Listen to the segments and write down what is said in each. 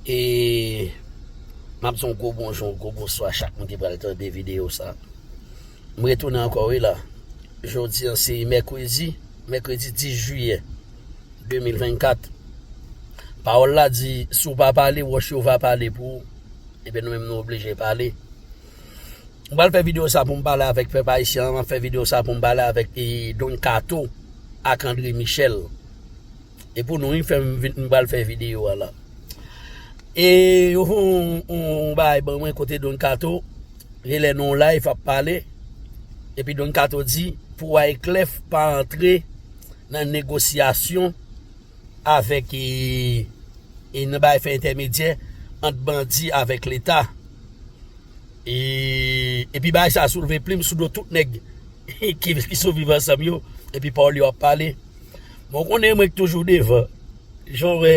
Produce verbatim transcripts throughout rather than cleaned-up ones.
E m ap di yon gwo bonjou, yon gwo bonswa chak moun ki pral tande videyo sa. M retounen ankò wi la. Jodi an se mèkredi, mèkredi dis jiyè de mil vennkat. Pawòl la di, si w pa pale, wòch yo va pale pou ou. Ebyen nou menm nou oblije pale. M pral fè videyo sa pou m pale avèk pèp ayisyen an, m ap fè videyo sa pou m pale avèk e, Don Kato ak André Michel. E pou nou wi fè m vin, m pral fè videyo a la. E yo fè yon, yon, yon bagay ban mwen kote Don Kato, genlè nan yon live ap pale. Epi Don Kato di, pou Wyclef pa antre nan negosyasyon avèk e, e nan bagay fè entèmedyè ant bandi avèk leta. E, epi bagay sa soulve plim sou do tout nèg ki, ki sou Viv Ansanm yo. Epi pawòl yo ap pale. Bon, konnen mwen ki toujou devan. Jan w wè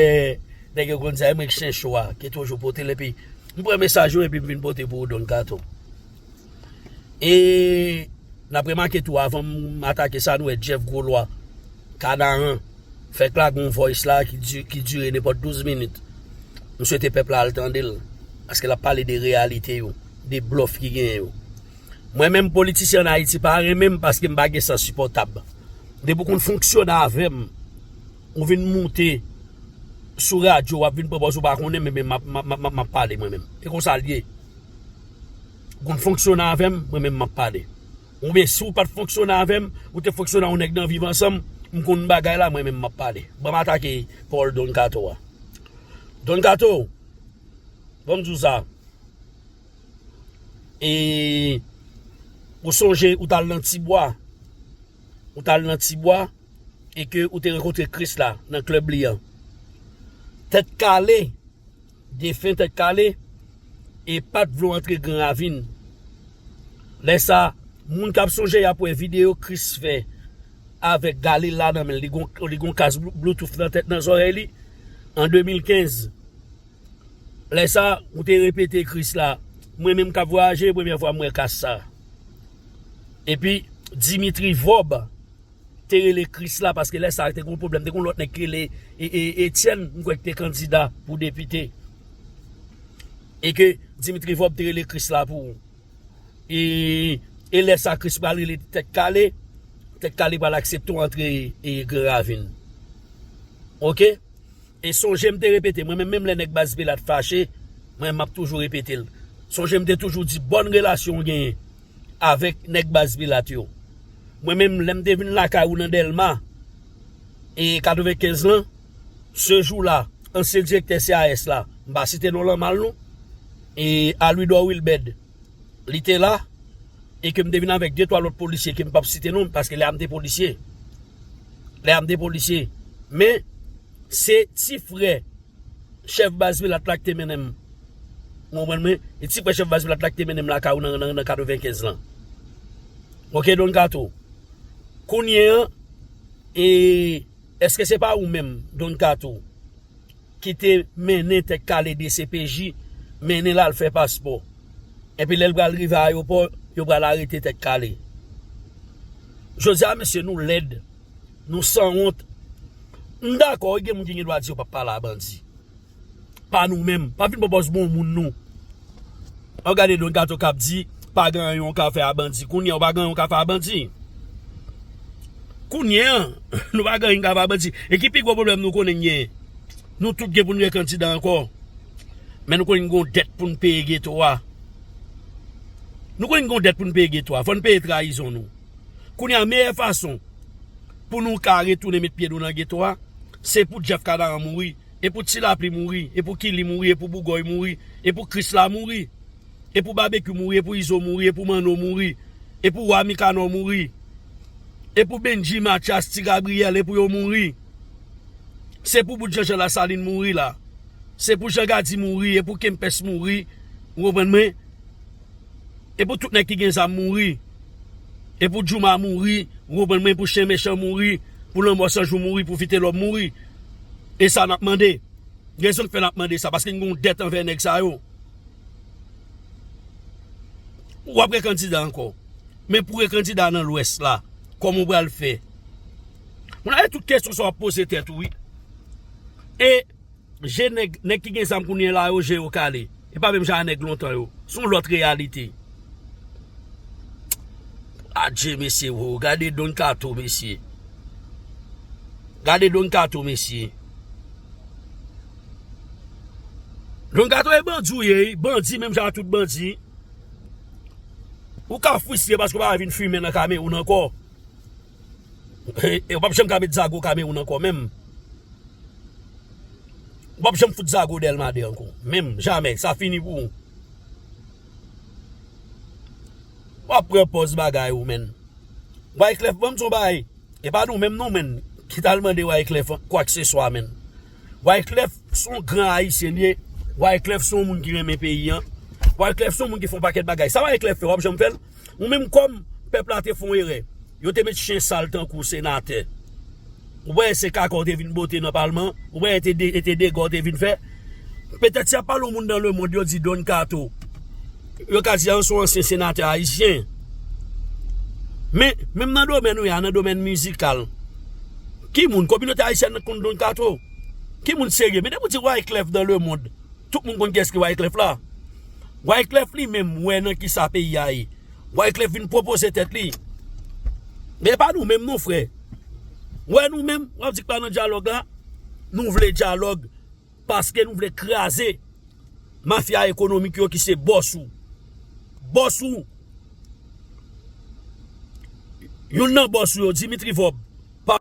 nèg yo konn di a, mwen ki chen cho a, ki toujou pote l. Epi m pran mesaj yo epi m vin pote pou ou, Don Kato. E n ap remake tou, avan m atake sa, nou wè Jeff Grolwa, Kanaran, fèk lage yon voice la ki di, ki dire nenpòt douz minit. M swete pèp la al tande l, paske l ap pale de reyalite yo, de blòf ki genyen yo. Mwen menm politisyen ann Ayiti pa renmen m paske m pa gen sans sipòtab. Depi w konn fonksyone avè m, ou vin moute sou radyo, w ap vin pran pòz ou pa konnen, men, men m ap, m ap, m ap, m ap pale mwen menm. E konsa l ye. Ou konn fonksyone avè m, mwen menm m ap pale. Oubyen si w pa t fonksyone avè m, ou te fonksyone ak yon nèg nan Viv Ansanm, m konn bagay la, mwen menm m ap pale. Ban m atake pawòl Don Kato a. Don Kato, ban m di w sa. E ou sonje ou t al nan Tibwa. Ou t al nan Tibwa e ke ou te rankontre Krisla nan klèb li an. Tèt Kale, defen Tèt Kale, e pa t vle w antre Gran Ravin. Lè sa, moun k ap sonje y ap wè videyo Kris fè avèk Galil la nan men l. Li gon, li gon kas Bluetooth nan tèt, nan zòrèy li. An de mil kenz, lè sa, ou te repete Kris la. Mwen menm k ap vwayaje, premyè fwa m wè kas sa. Epi, Dimitri Vorbe te rele Kris la, paske lè sa te gon pwoblèm, te gon lòt nèg ki rele e, e, Etienne, m kwè ki te kandida pou depite. E ke Dimitri Vorbe te rele Kris la pou ou. E, e lè sa Kris pral rele Tèt Kale, Tèt Kale pral aksepte w antre e, Gran Ravin. Oke? E sonje m te repete, mwen menm, menm lè nèg Baz Pilat fache, mwen m ap toujou repete l. Sonje m te toujou di bòn relasyon w genyen avèk nèg Baz Pilat yo. Mwen menm, lè m te vin lakay ou nan Dèlma, e katrevenkenz lan, se jou la, ansyen direktè C A S la, m pa site non l mal non, e Alwidò Wilbèd, li te la, e ke m te vin avèk de twa lòt polisye ke m p ap site non, paske lè a m te polisye. Lè a m te polisye. Men, se ti frè chèf Baz Pilat la ki te mennen m. Ou konprann mwen? E ti frè chèf Baz Pilat la ki te mennen m lakay ou nan, nan, nan katrevenkenz lan. Oke, Don Kato. Kounye an, e, èske se pa ou menm, Don Kato, ki te mennen Tèt Kale D C P J, mennen l al fè paspò? Epi lè l pral rive ayewopò, yo pral arete Tèt Kale. Jodi a, mesye, nou lèd, nou sanwont. M dakò, gen moun ki gen dwa di yo p ap pale a bandi. Pa nou menm. Pa vin pran pòz bon moun nou. An gade Don Kato k ap di, pa gen anyen w ka fè a bandi. Kounye a, w pa gen anyen w ka fè a bandi. Kounye a, nou pa gen anyen n ka fè a bandi. E ki pi gwo pwoblèm nou konnen n genyen? Nou tout gen pou n rekandida ankò. Men nou konnen n gen yon dèt pou n peye geto a. Nou konnen n gen yon dèt pou n peye geto a. Fò n peye trayizon nou. Kounye a, meyè fason pou nou ka retounen met pye nou nan geto a, se pou Jeff Kanaran mouri, e pou Ti Lapli mouri, e pou Kili mouri, e pou Bougòy mouri, e pou Krisla mouri, e pou Babekyou mouri, e pou Izo mouri, e pou Manno mouri, e pou Wa Mikanò mouri, e pou Bendji, Matyas, Ti Gabriyèl, e pou yo mouri. Se pou bout Janjan Lasalin mouri la. Se pou Jan Gadi mouri, e pou Kempès mouri. Ou konprann mwen? E pou tout nèg ki gen zam mouri. E pou Djouma mouri, ou konprann mwen, pou chen mechan mouri, pou lanmò san jou mouri, pou Vitelòm mouri. E sa n ap mande. Rezon k fè n ap mande sa, paske n gen yon dèt anvè nèg sa yo. W ap rekandida ankò. Men pou rekandida nan Lwès la, kòman w pral fè? Moun ap tout kesyon sa w ap poze tèt ou, wi. E Je nèg, nèg ki gen zam kounye a la, yo je yo kale. E pa menm jan a nèg lontan yo. Se yon lòt reyalite. Adje, mesye, wo, gade Don Kato, mesye. Gade Don Kato, mesye. Don Kato e bandi w ye, wi. Bandi, menm jan a tout bandi. Ou ka fristre paske w pa vin fimen nan Kamewoun ankò. E, e w p ap janm ka met zago Kamewoun ankò, menm. W p ap janm fout zago Dèlma de ankò. Menm, jamè, sa fini pou ou. W ap pran pòz bagay ou, menn. Wyclef, ban m di w bagay. E pa nou menm non, menn, ki t al mande Wyclef kwakseswa, menn. Wyclef se yon gran ayisyen li ye. Wyclef se yon moun ki renmen peyi an. Wyclef se yon moun ki fè yon pakèt bagay. Sa Wyclef fè, w ap janm fè l? Ou menm kòm pèp la te fè yon erè. Yo te met chen sal tankou senatè. Ou wè se kaka w te vin bote nan palman. Ou wè e te de, e te dega w te vin fè. Petèt si y ap pale yon moun dan lemonn, yo di Don Kato. Yo ka di a se yon ansyen senatè ayisyen. Men, menm nan domèn ou ye a, nan domèn mizikal, ki moun, kominote ayisyèn nan konn Don Kato? Ki moun serye? Men depi w di Wyclef dan lemonn, tout moun konn kiyès ki Wyclef la. Wyclef li menm wè nan kisa peyi a ye. Wyclef vin pwopoze tèt li. Men e pa nou menm non, frè. Ou wè nou menm, w ap di k pa nan dyalòg la. Nou vle dyalòg paske nou vle kraze mafya ekonomik yo ki se bòs ou. Bòs ou. Youn nan bòs ou yo, Dimitri Vorbe.